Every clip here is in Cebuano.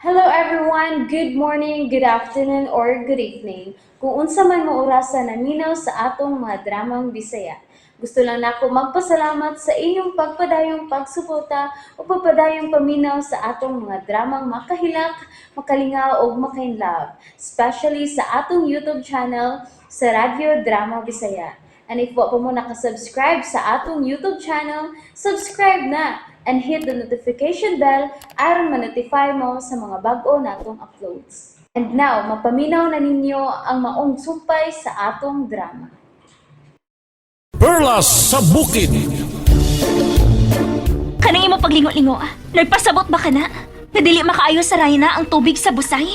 Hello everyone! Good morning, good afternoon, or good evening. Kung unsa man mo orasa naminaw sa atong mga dramang Bisaya. Gusto lang nako magpasalamat sa inyong pagpadayong pagsuporta o pagpadayong paminaw sa atong mga dramang makahilak, makalingaw ug makainlove, especially sa atong YouTube channel sa Radyo Drama Bisaya. And if wa pa mo nakasubscribe sa atong YouTube channel, subscribe na and hit the notification bell aron ma-notify mo sa mga bag-o natong uploads. And now, mapaminaw na ninyo ang maong sumpay sa atong drama. Perlas sa Bukid. Kanang imo paglingo-lingo, nagpasabot ba ka na? Nga dili makaayo sa Rayna ang tubig sa busay?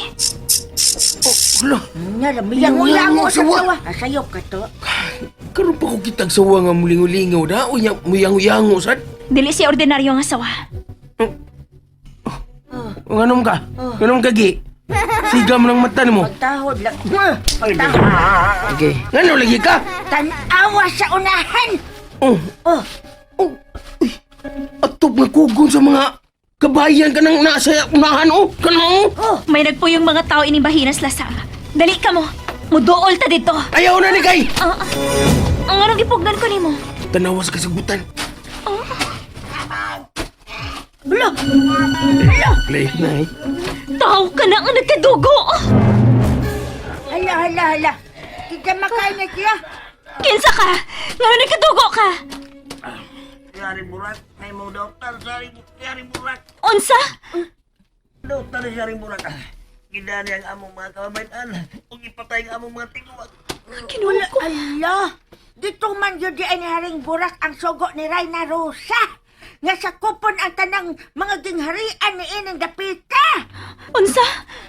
Hala, Lango-lango sa sawa. sawa. Asayop ka to. Karon pa ko kitag sawa nga mulingo-lingaw na o nya muyango-yango sad. Dili siya ordinaryo nga sawa. Nganom ka? Nganom ka gi? Siga mo ng mata nimo. Pagtahod lang. Pagtahod. Okay. Ngano lagi ka? Tanawa sa unahan. Oh. Oh. Oh. Uy. Atop nga kugon sa mga kabayan ka nang nasa unahan oh. Kanang oh. May nagpuyong mga tao ining bahinas lasam. Dali ka mo. Muduol ta dito. Ayaw na ni kay. Ah, ah. Ang anong gipugnan ko nimo? Tanawa sa kasagutan. Blo. Play na eh. Tao ka na ang nagkadugo. Hala, hala, hala. Kita makain na siya. Kinsa ka? Ngano nagkadugo ka? Yari burak, may mo doktor, sari yari burak. Unsa? Doktor yari burak. Gidani ang among mga kababayan, ug ipatay ang among mga tiguang. Kinuha ko. Ala. Dito man yun di ay ni Haring Burak ang sugo ni Reyna Rosa. Nga sa kupon ang tanang mga gingharian ni ining dapita. Unsa?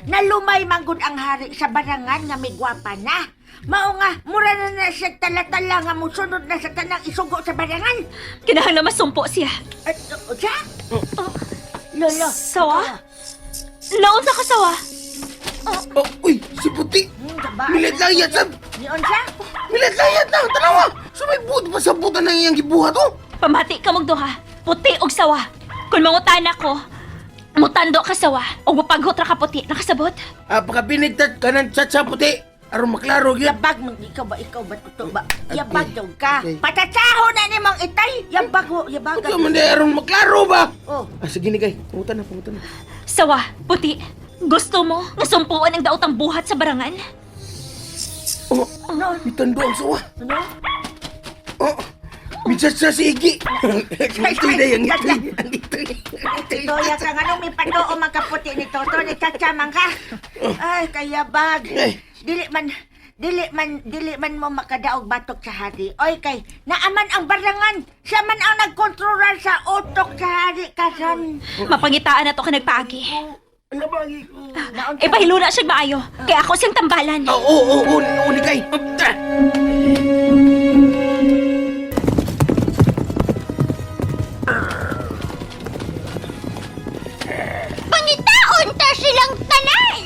Nalumay manggod ang hari sa barangan nga may gwapa na. Mao nga, mura na na siya talatala nga musunod na sa tanang isugo sa barangan. Kinahanglan masumpo siya. At, siya? Lolo. Sawa? Naunsa ka sawa? Oh, uy, si Puti. Milat-layat sab. Ni unsa? Milat-layat na, tanawa. Sa may buot pa sa butan ng iyang gibuhat oh. Pamati ka mong duha, puti og sawa. Kung mangutana ko, mutando ka sawa og mopaghot ra ka puti, nakasabot? Ah, pagkabinigtad ka ng chat sa puti. Aron maklaro gyud. Yabag man ikaw ba totoo ba? Yabag daw ka. Okay. Patatsaho na ni mong itay. Yabag ho, yabag. Ito man di aron maklaro ba? Oh. Ah, sige ni kay. Pangutan na, pangutan na. Sawa, puti. Gusto mo nga sumpuon ang daotang buhat sa barangan? Oh, Ano? mitando ang sawa. Ano? Oh, mitsatsa si Iggy. Ang ito'y na yung ito'y. Ang ito'y. Ang ito'y. Toya ka nga nung may patoo magkaputi ni Toto ni Chacha man ka. Ay, kayabag. Ay. Dili man mo makadaog batok sa hari. Oy kay naaman ang barangan. Siya man ang nagkontrolar sa utok sa hari karon. Mapangitaan na to ka nagpaagi. Nabagi ko. Naunsa? Ipahiluna siya maayo, kay ako siyang tambalan. Oo, oo, oo, oo, ni kay. Ah. Pangitaon ta silang tanan!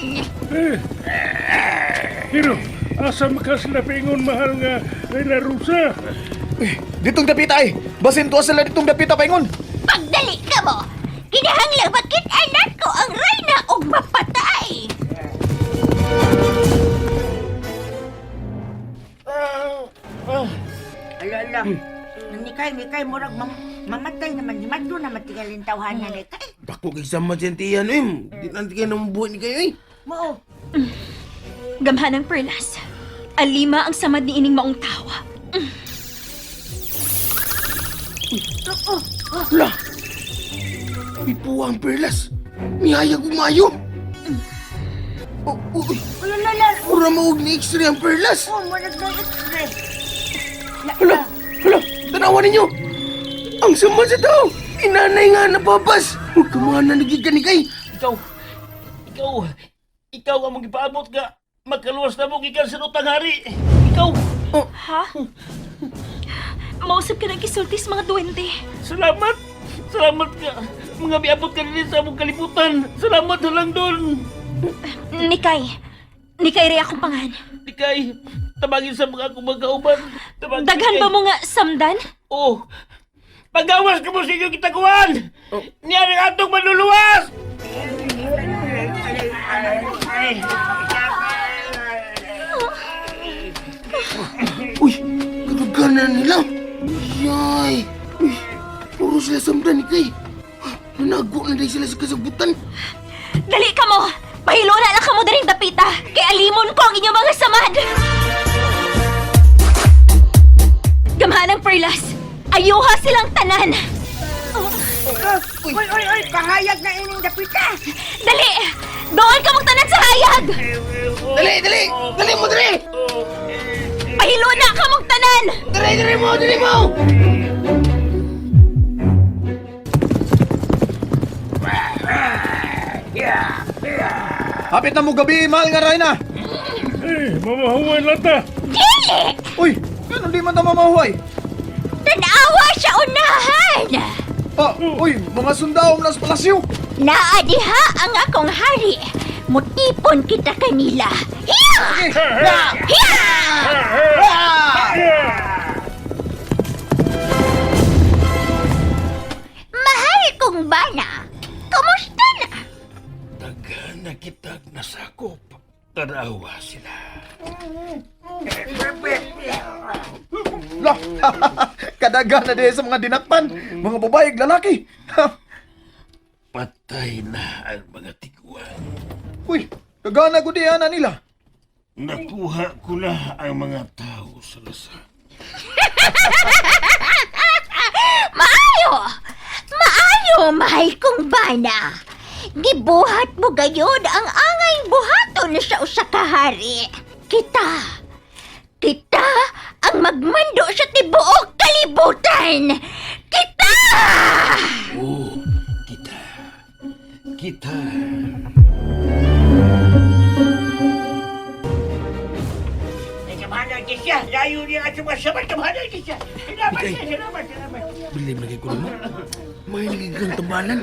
Pero asa makasila pingon mahal nga Reyna Rosa? Ditong dapita ay. Basin tuwa sila ditong dapita paingon. Pagdali ka mo! Kinahanglang makit-anak ko ang reyna og mapatay! Ala, ala. Nikay, nikay, murag mamatay naman. Himadlo naman tingalin tawhanan ni kay. Dako kay sama dyan tiyan eh. Di lang kayo nang buhay ni kayo eh. Mao. Gamhan ang perlas. Alima ang samad ni ining maong tawa. Hala. May puwa ang perlas. Mihayag umayo. Oh, uy. Uy, ala, ala. Mura maog ni X-ray ang perlas. Oh, murag na x-ray. La, Hala, hala, tanawa ninyo. Ang sama sa tao. Inanay nga nababas. Huwag ka mga nanigig kay. Ikaw, ikaw, ikaw ang mong ipaabot nga makaluwas na mo gikan sa utang hari. Ikaw, Ha? Mausap ka ng kisultis mga duwende. salamat. Salamat ka. Mga miabot ka din sa among kalibutan. Salamat na lang doon. Nikay. Nikay rin akong pangan. Ikay, tabangin sa mga akong mga kauban. Tabangin, Daghan Ikay. ba mo nga samdan? Oh, pagawas ka mo sa inyong kitaguan! Niya ang atong manluluwas! Uy, kadugana nila. Yay! Uy, puro sila samdan ni Kay. Nanago na dahil sila sa kasabutan. Dali ka mo! Pahiluna lang ka mo diring dapita! Kay alimon ko ang inyong mga samad! Gamhanang perlas! Ayuha silang tanan! Uy, uy, uy, pahayag na ining dapita. Dali! Doon ka mong tanan sa hayag! Dali, dali! Dali mo, dali! Pahiluna ka mong tanan! Dali, dali mo, dali mo! Hapit na mo gabi, mahal nga Reyna. Eh, mamahuway lang ta. Dili! Uy, ganun di man ta mamahuay. Tanawa siya unahan! Ah, uy, mga sundao na sa palasyo. Naa diha ang akong hari. Mutipon kita kanila. Hiya! Hiya! Mahal kong bana, kumusta na? Daghan na kitag nasakop. Tanawa sila. Lah, kadaga na diha sa mga dinakpan, mga babae ug lalaki. Patay na ang mga tiguan. Uy, kagana ko diha na nila. Nakuha ko na ang mga tao sa lasang. Maayo! Maayo, mahal kong bana. Gibuhat mo gayon ang angay buhaton sa usa ka hari. Kita, kita ang magmando sa tibuok kalibutan. Kita! Oh, kita. Kita. Ay, kamana siya. Layo niya at sumasabat. Kamana siya. Salamat siya, salamat, salamat. Bilim lagi ko naman. May lagi kang tambalan.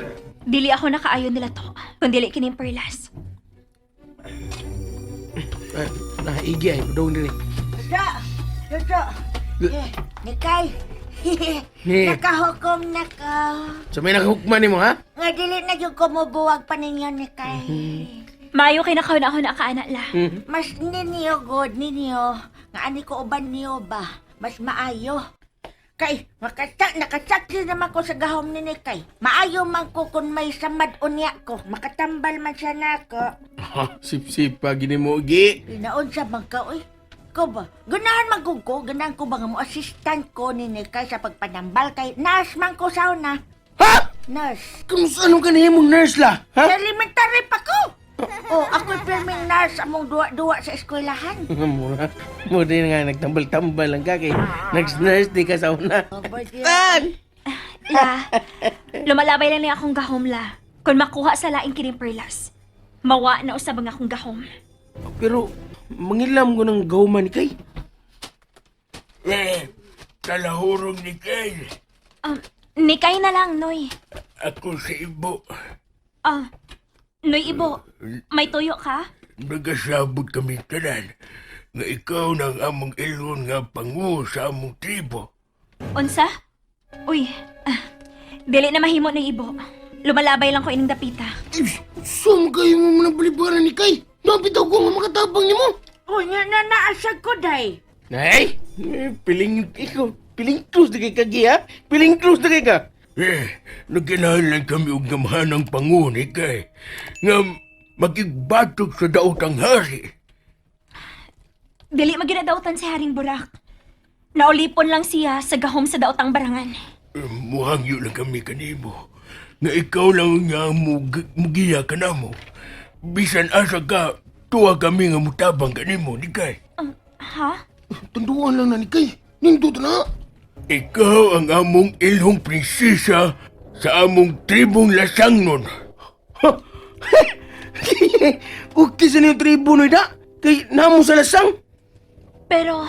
Dili ako nakaayon nila to, kundi kining perlas. Ah, naigi ay, doon dali. Luto, luto. Eh, Nikay. Ni. Nakahukom na ko. So may nakahukman nimo ha? Nga dili na yung kumubuwag pa ninyo, Nikay. Maayo kay nakahuna-huna ka, anak la. Mas ninyo, good ninyo. Nga ani ko uban niyo ba? Mas maayo. Kay, makata, nakasaksi naman ko sa gahom ni Nikay. Maayo man ko kung may samad unya ko. Makatambal man siya nako. Ha, sip-sip pa gini mo, Gi. Pinaon sa bangka, uy. Ko ba? Ganahan man ko ko, ganahan ko ba nga mo assistant ko ni Nikay sa pagpanambal kay nurse man ko sa una. Ha? Nurse. Kung saan ka nahimong nurse la? Ha? Sa elementary pa ko. Oh, ako'y pirming nurse among duwa-duwa sa eskwelahan. Mura, mura din nga nagtambal-tambal lang ka kay nurse di ka sa una. Oh, but yeah. Tan! La, lumalabay lang niya akong gahom la. Kung makuha sa laing kining perlas, mawa na usab ang akong gahom. Pero mangilam ko ng gawman ni kay. Eh, kalahurong ni Kay. Nikay na lang, Noy. Ako sa ibo. Ah, Noy Ibo, may tuyo ka? Nagasabot kami tanan nga ikaw na ang among ilon nga pangu sa among tribo. Unsa? Uy, ah, dili na mahimo Noy Ibo. Lumalabay lang ko ining dapita. Sum kayo mo ng balibaran ni kay. Napitaw ko nga makatabang ni mo. Oh, nya na naasag ko day. Nay, eh, piling ikaw, piling close na kay kagi ha? Piling close na kay ka. Eh, nagkinahanglan kami og gamhanang pangu ni Kay nga makigbatok sa daotang hari. Dili maginadautan si Haring Burak. Naulipon lang siya sa gahom sa daotang barangan. Eh, muhangyo lang kami kanimo nga ikaw lang nga mugiya kanamo. Bisan asa ka, tuwa kami nga mutabang kanimo ni Kay. Ha? Tunduan lang na ni kay. Nindot na. Ikaw ang among ilhong prinsesa sa among tribong lasangnon. Ha? Okay sa niyong tribo no da. Kay namo sa lasang. Pero,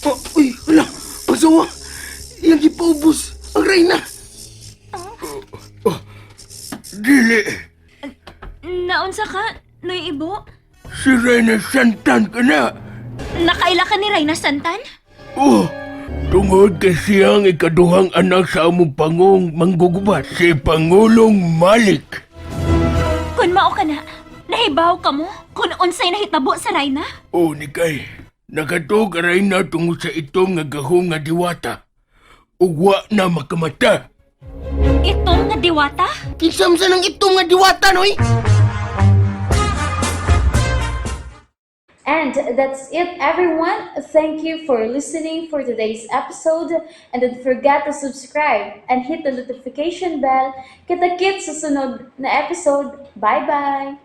Oh, uy, hala. Pagsawa. Iyang gipaubos ang reyna. Dili, naunsa ka, Noy Ibo? si Reyna Santan ka na. Nakaila ka ni Reyna Santan? Oh, Tungod kay siyang ikaduhang anak sa among pangong manggugubat, si Pangulong Malik. Kun mao ka na, nahibaw ka mo kung unsay nahitabo sa Rayna? O ni kay, nakatug aray na tungod sa itom nga gahom nga diwata. Ugwa na makamata. Itong nga diwata? Kinsa man sa nang itong nga diwata, noy? And that's it, everyone. Thank you for listening for today's episode. And don't forget to subscribe and hit the notification bell. Kita-kits sa sunod na episode. Bye-bye!